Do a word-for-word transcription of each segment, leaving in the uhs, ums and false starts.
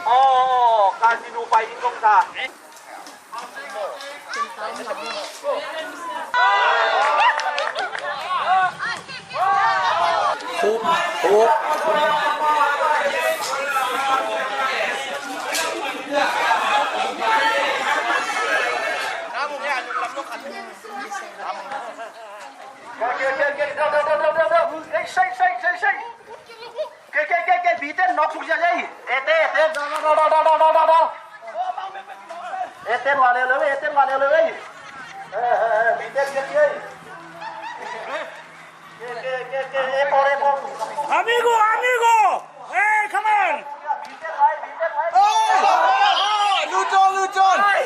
Oh, kasi nu pai in kong sa. Hup, hup. Shake, shake, shake, shake, shake. Ke, ke, ke, ke, biten nok suk sia ei. Ete, ete, dal, dal, dal. Ete, wa leu leu, ete, wa leu leu ei. Eh, eh, eh, biten ke ei. Ke, ke, ke, ke, epor, epor. Amigo, amigo. Hey, come on. Biten, wa, biten, wa. Oh, oh, oh, luchon, luchon. Hey!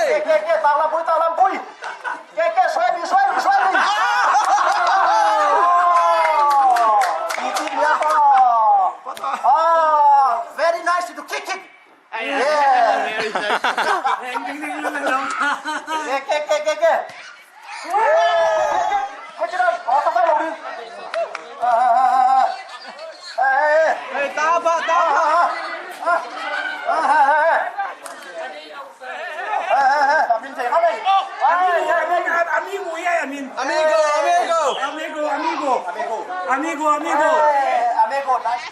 Ke, ke, ke, tau lampui, tau lampui. Ke, ke, suai mi, suai mi, suai mi. Iti dia ko. Oh, very nice to kick, kick. Yeah. Ke, ke, ke, ke, ke. Amigo, amigo. Amigo, amigo. Amigo, amigo. Amigo, nice.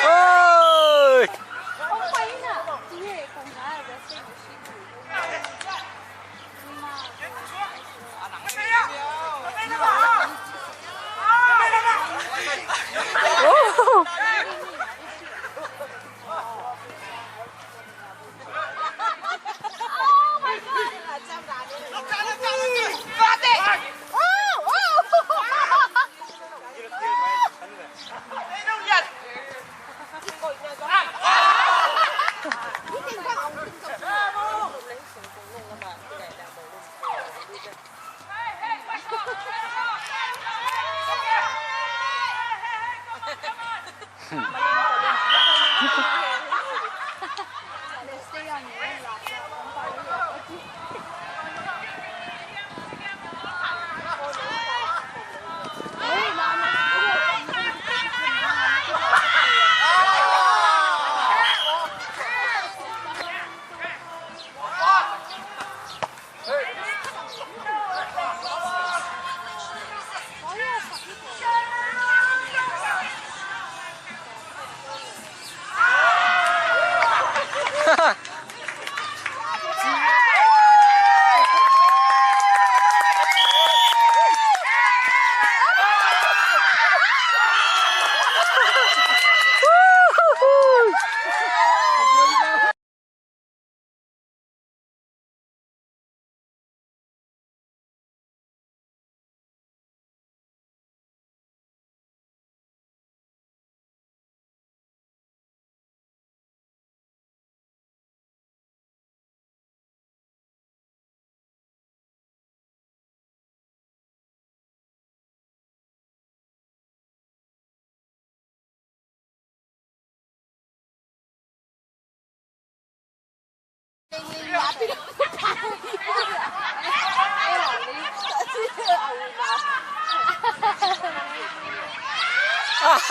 Oi!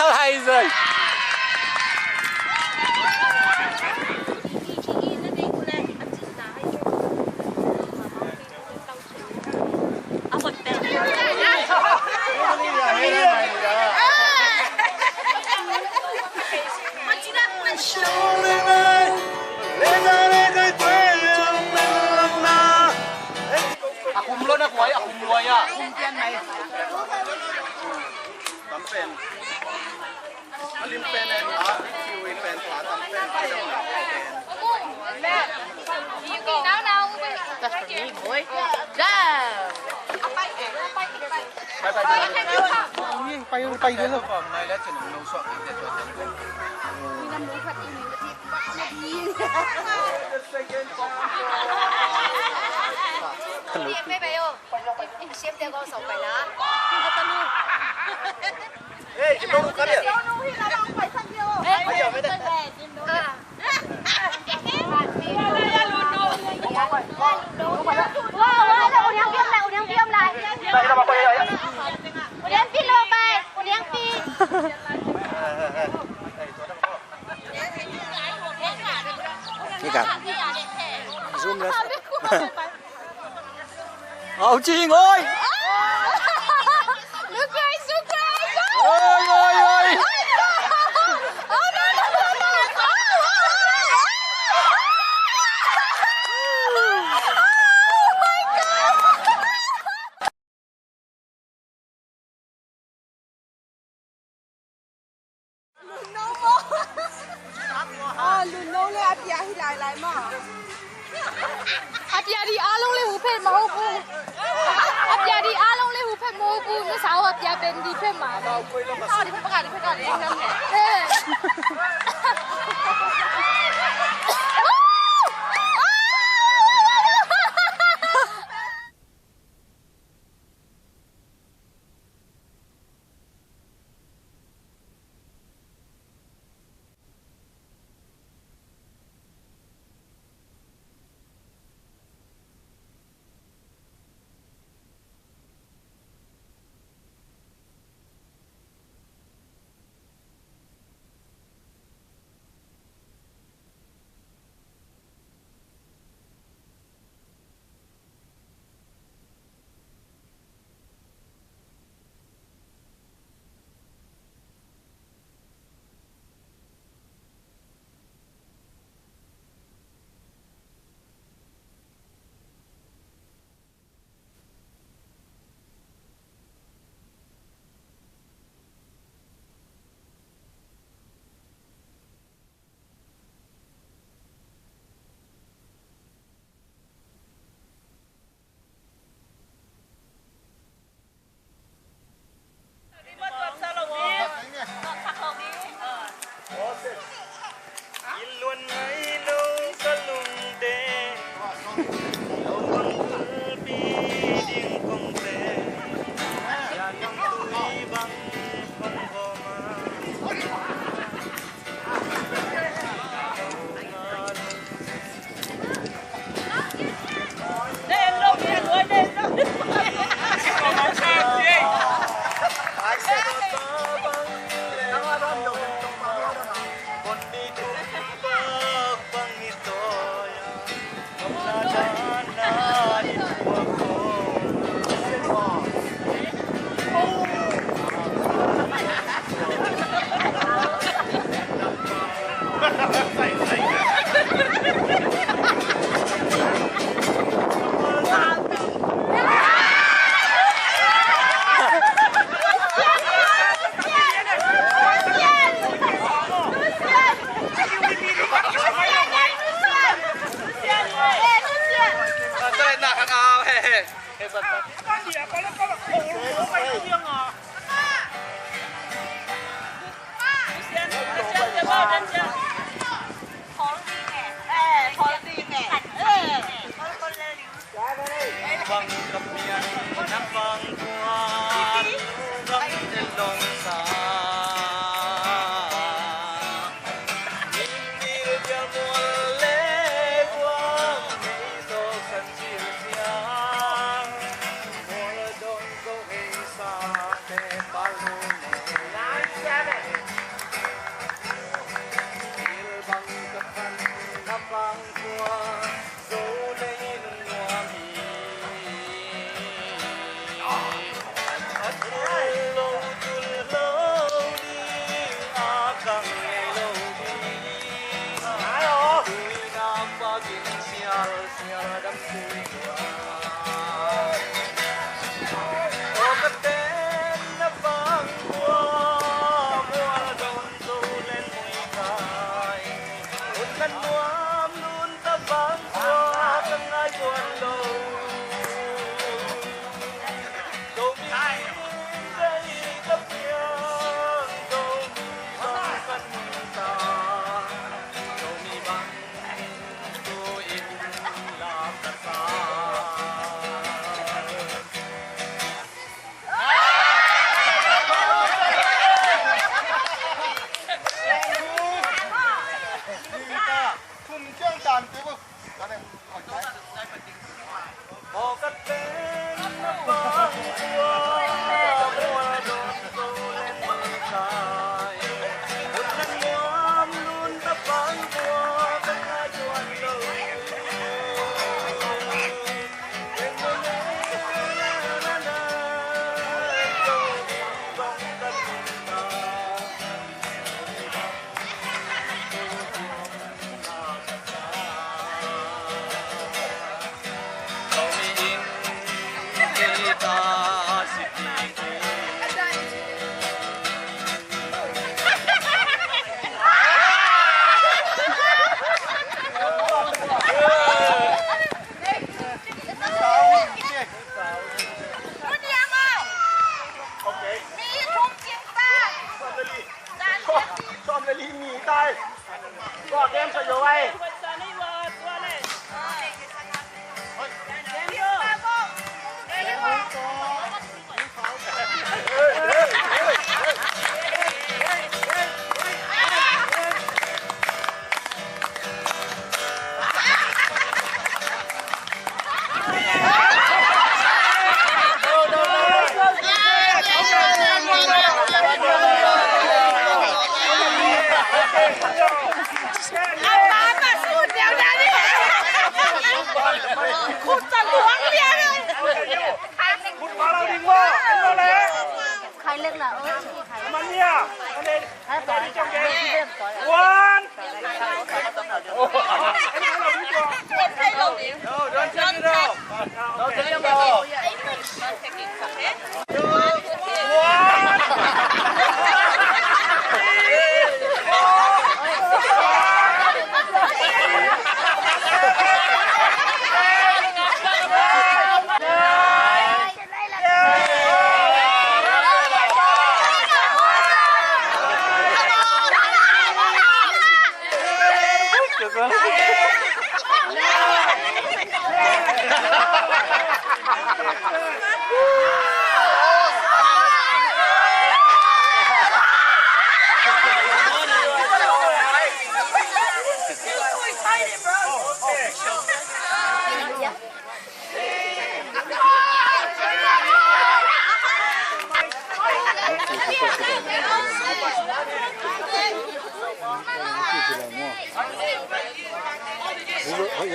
Alai zai. A kum lo na kuai, a kum lo ya. Kum pian mai. Tam pen. A lim pen en. That's for me, boy. Go! ไป ไป ไปเลย Hey, you know, come here. Zoom แล้ว เอาจริง โอ้ย Look, guys, look, guys. โอ้ย โอ้ย โอ้ย Oh, no, no, no, no. Oh, oh, oh, oh. Oh, my God. Lunno maw? Ah, lunno le a pia hi lailai maw? A pia di a long le hu phet mah hu pu. A pia di a long le hu phet mah hu pu. Na sa hu a pia pen di phet mah. Eh.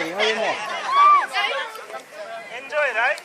Enjoy, right?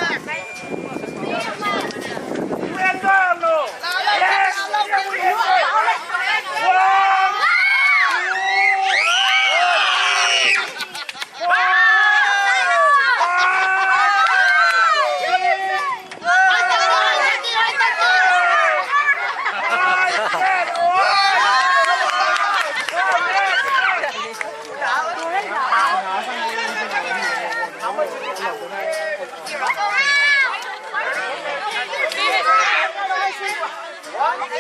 Thank you, thank you. One.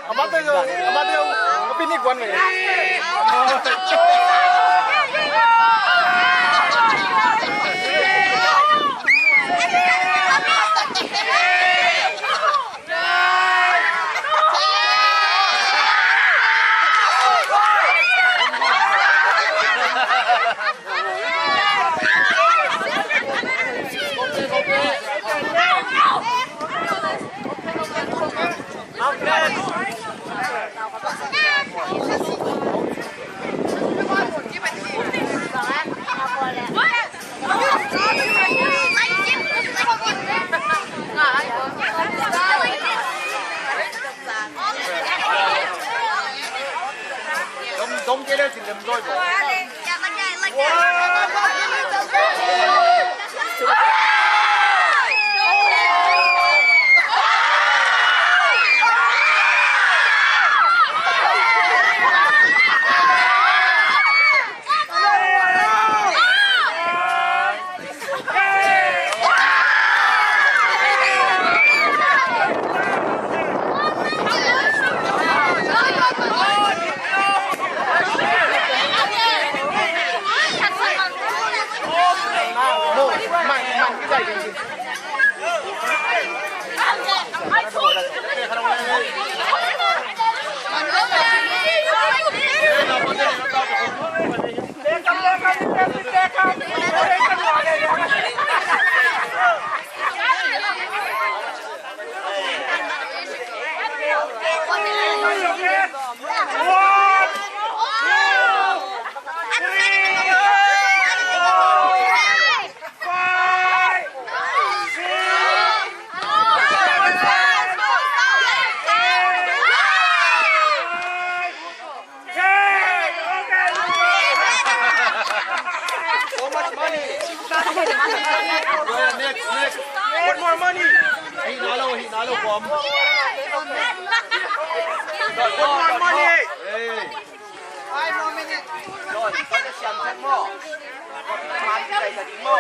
Amat deuh, amat deuh. Api ni kuan me. Dom, dom kei leh cin lem zaw hi. So much money. Next, next. One more money. Hi na lo, hi na lo, bom. One more money. Hey. Five more minutes. Don, kau dah siam kan mo? Man, kita jadi mo.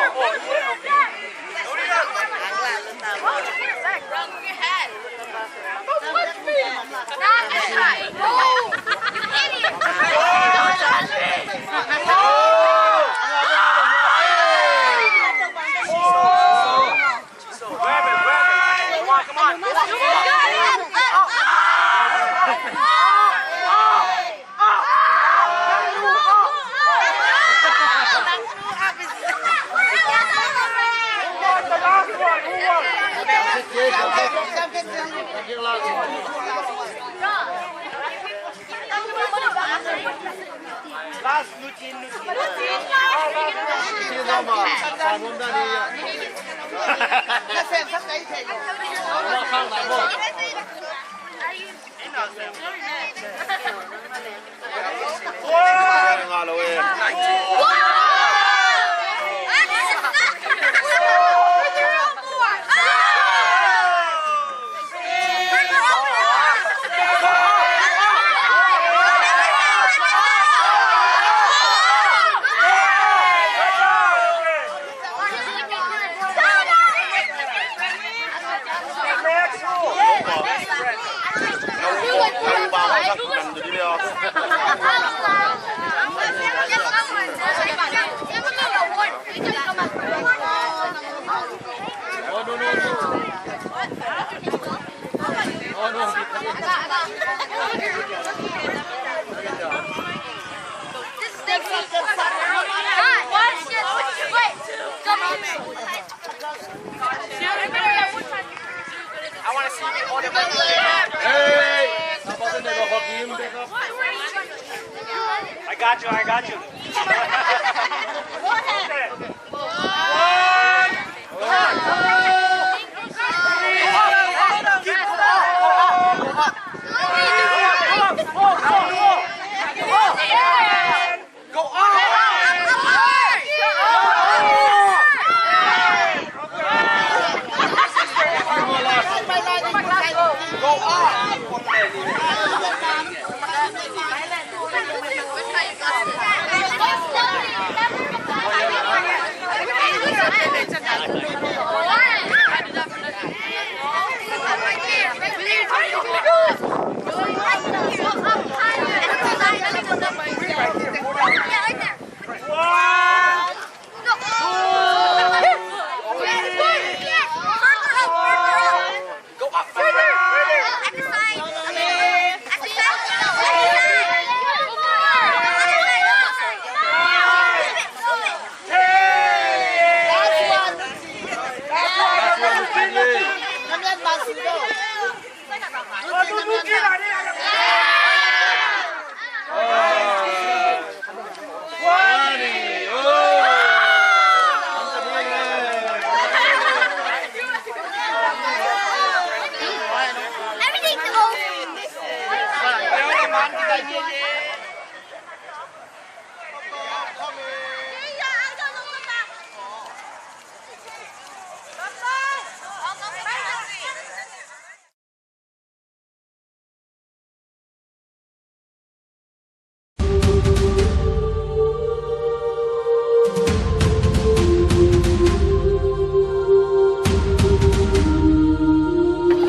I got you, I got you.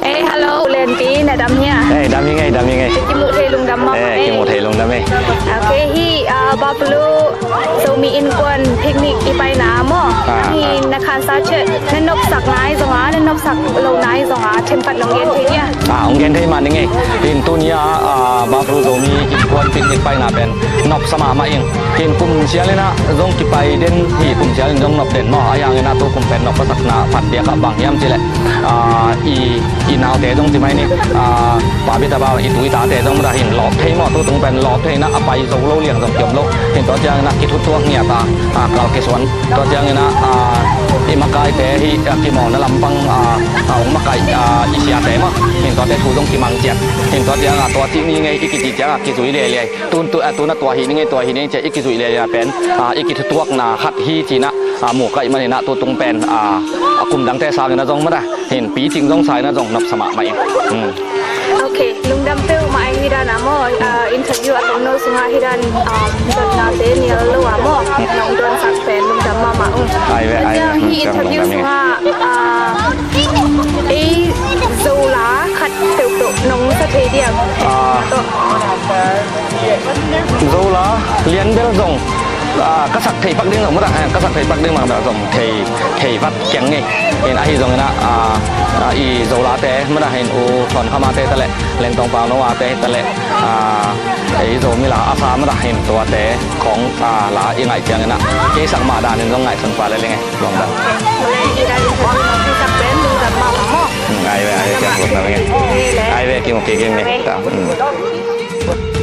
Hey, hello, Lenpi, na dam hia? Hey, dam hi ngei, dam hi ngei. Kimuh thei lungdam mahmah, eh, kimuh thei lungdam, eh. Okay, hih, ah, Buffalo Zomi Innkuan picnic i paina maw? Ah, hih ah. Na khansa ciat, na nopsak nai zonga, na nopsak lo nai zonga, themkhat nong gen thei dia? Ah, hong gen thei mah ning ei. Hih tuni a, ah, Buffalo Zomi Innkuan picnic paina pen nopsa mahmah ing. Hih kum sial in ah zong kipai den, hih kum sial in zong nop den maw. Ahi hangin ah tu kum pen nopsakna phat diak ah bang hiam cih leh, ah, i, i naute zong ci mai ni, ah, Pa Bita Bau i tu i tate zong mah dah hih lawp thei maw, tu tung pen lawp thei in ah a pai zo lo liang zong kiom lo. Hih tua ciangin ah kithutuak ngiat a, ah, kal kisuan. Tua ciangin ah, ah, i makaite hih, ah, kimawlna lampang, ah, ah, hong makaih, ah, i siate mah. Hih tuate thu zong kimang ciat. Hih tua ciangin ah tua cih ni ngei i kici ciangin ah kizui liailiai. Tun tu, ah, tun ah tua hi ni ngei, tua hi ni ngei ci-a i kizui liailiai pen, ah, i kithutuakna khat hi ci-in ah, ah, mu kaih manin ah tu tung pen, ah, a kum dangte sangin ah zong mah dah. Hih picing zong sa in ah zong nopsa mahmah ing. Hmm. Okay, lungdam peuhmah ing. Hih dan a maw, ah, interview a tawmno sungah hih dan, um, dotnate nial lo a maw, nong donsak pen lungdam mahmah ung. Ai ve, ai ve. Hih interview sungah, ah, ei Zola khat peuhpeuh nong sa thei diam? Ah. Zola lianbel zong, ah, ka sak thei pak ding zong mah dah, eh, ka sak thei pak ding mah dah zong thei, thei vat keng ngei. Hih ahi zongin ah, ah, ah, i Zolate mah dah hih U Thawn Khamate ta leh, Lengtong Pau Noate ta leh, ah, ei Zomi la a sa mah dah hih tuate khawng, ah, la i ngaih ciangin ah kei sak mah danin zong ngaihsun pah lel ing ei. Lungdam. Ai ve, ai ve, kiang lungdam ing ei. Ai ve, kimu kik ing ei. Ta, hmm.